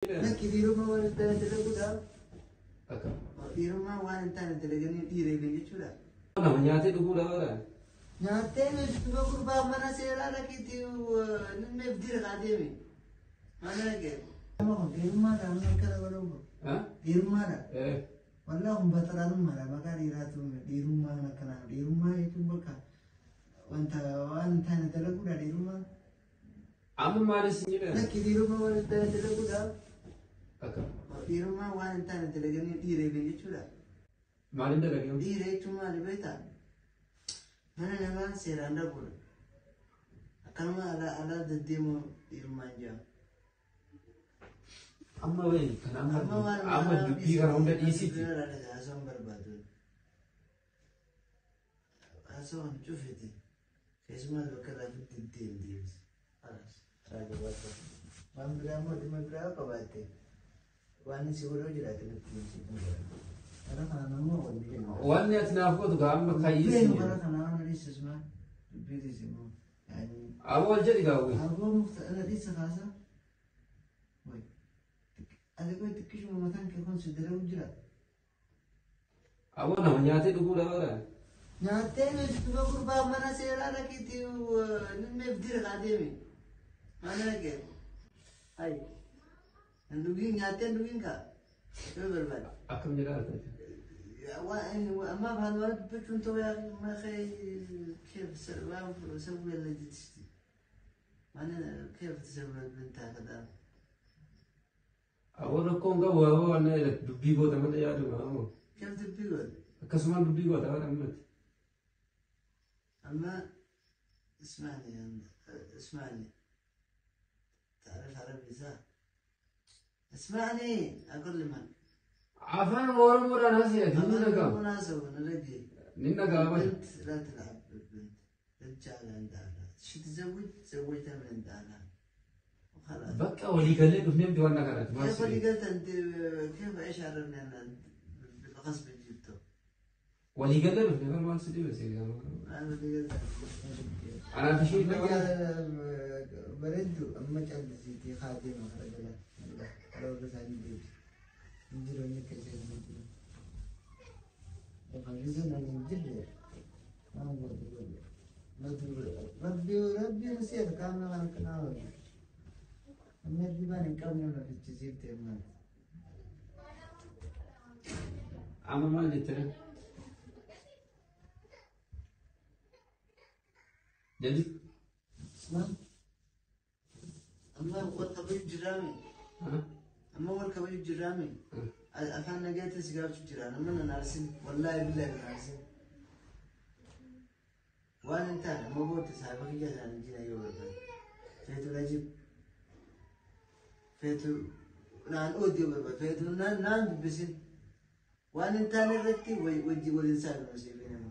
Lakki dhiirummaa waan hin taane dalaguudha. Akka. Dhiirummaa waan hin taane dalaganii dhiira eegan jechuudha. Nama nyaatee dhuguudha bara. Nyaattee nuti gurbaa mana seeraa dhaqiitti namni dira kaa deeme. Mana dhaqee. Dhiirummaadha amma akkana godhamu. Dhiirummaadha. Walaa kun baxaraanummaadha maqaa dhiiraatu dhiirummaan akkanaa dhiirummaa jechuun bakka wanta waan hin taane dalaguudha dhiirummaa. Amma maalis hin jedhan. Lakki dhiirummaa waan hin taane dalaguudha. Akka. Dhiirummaa waan hin taane dalaganii dhiira eegan jechuudha. Maaliin dalagee? Dhiira jechuun maali beektaa? Mana namaa seeraan dhaquudha. Akkanuma alaa alaa deddeemuu dhiirummaan jedhama. Amma wayi kan amma amma dubbii kana hunda dhiisitti. Haasawaan barbaadu. Haasawaan cufete. Keessumaa bakka irraa deddeemu deemsi. Karaa gabaabaa. Waan biraa immoo dhimma biraa qabaatte waan si godhuu jiraate nutti himsiifuu godha. Karaa kanaan ammoo wal jenna. Wanni ati naaf gootu gaa amma kayyiisi. Dubbii karaa kanaan waan dhiisus maal? Dubbii dhiisi immoo. Aboo wal jedhi gaa wayi. Aboo mukta dhiisa kaasa. Wayi. Ati qoy xiqqishuma mataan kee kun si dalagu jira. Aboo nama nyaatee dhuguudha bara. Nyaattee nuti gurbaa mana seeraa dhaqiitti namni dira kaa deeme. Mana dhaqee. Hayi. Hin dhugiin nyaattee hin dhugiin kaa. Yoo barbaade. Akkam jedhaa argate. Amma afaan waan dubbachuun ta'uu yaa ma كيف سوي اللي تشتي. أنا كيف تسوي البنت هكذا؟ Aboo rakkoon qabu aboo waan dubbii goota malee yaaduma aboo. كيف تبي Akkasumaan dubbii goota bara ammatti. أما اسمعني اسمعني تعرف عربي صح؟ اسمعني أقول لمن Afaan Oromoodhaan haasa'e ni dhaga'ama. مناسبة نرجع Ni dhaga'ama. بنت لا تلعب بالبنت رجال عند أهلها شو تزوج تزوجتها من عند أهلها وخلاص. Bakka walii galee dhufnee miti waan kanatti maal كيف اللي si قلت أنت كيف إيش عرفني أنا بالغصب جبته؟ Walii galee dhufnee bara maal si dhibe si أنا اللي قلت Anaaf ishee nama bareeddu amma callisiitii haatee maqaa jala karoora isaanii deebise. Injiru inni keessa hin jiru. Qofaan ani hin jirre waan gootu godhe. Rabbi rabbi nu seera qaamni waan akkanaa godhe. Amma hirribaan hin qabne na fichisiifte maal. Amma maal jettee? Jadi Maal? Amma wal kabaju jiraame. Amma wal kabaju jiraame. Afaan nagaatti si gaafachuu jira. Amma nan arsin. Wallaahi billaahi nan arsin. Waan hin taane amma booda saahiba kiyya isaanii jira yoo barbaade. Feetu najib. Feetu naan ooddi yoo barbaade. Feetu naan naan dubbisin. Waan hin taane irratti wajji waliin saahibnu siif nama.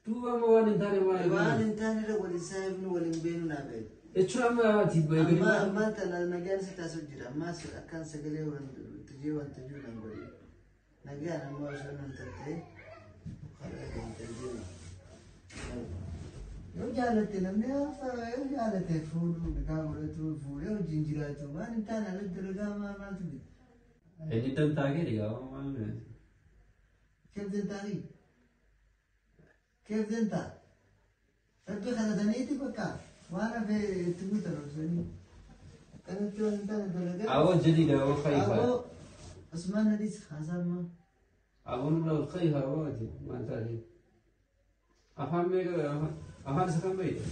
Duuba amma waan hin taane maal Waan hin taane irra waliin saahibnu waliin beenu naa beeku. Jechuun amma ati Amma amma tana nagaan si taasisu jira. Amma akkaan sagalee tujee wanta jiru nan godhe. Nagaan amma osoo nan tattee karaa deemtee jiru. Yoo jaalatte namni yoo jaalatte fuudhuu nikaa godhatu fuudhee wajjin jiraatu waan hin taane alatti dalagaa maaltu bita. Inni dantaa kee dhigaa maal Keef dantaa keef dantaa rabbi kadhataniiti bakka waan hafe itti guutan obsanii akkanatti waan hin taane dalagaa. Aboo jedhi aboo khayfa. Aboo Usmaan Hadiis haasaa Aboo nurra khayfa aboo ati maal taate? Afaan meeqa afaan isa kam beekta?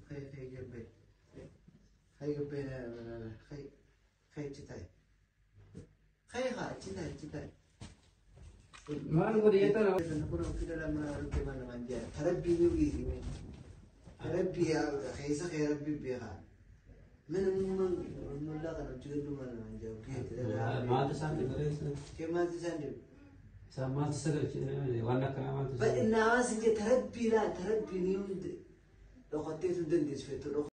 خي خي قبي خي قبي لا لا لا خي خي جتاي خي خا جتاي جتاي. Maal godhe jettan نكون كده لما ربي ما لما جاء تربي يوجي تربي يا خيسة خي ربي بيها من من من لا كانوا تقولوا ما لما جاء Maaltu isaan dhibe? كيف ما تساندم Isaan maaltu isa galche waan akkanaa maaltu isa بل إن عاوز تربي لا تربي نيوم لو خطيت دندس في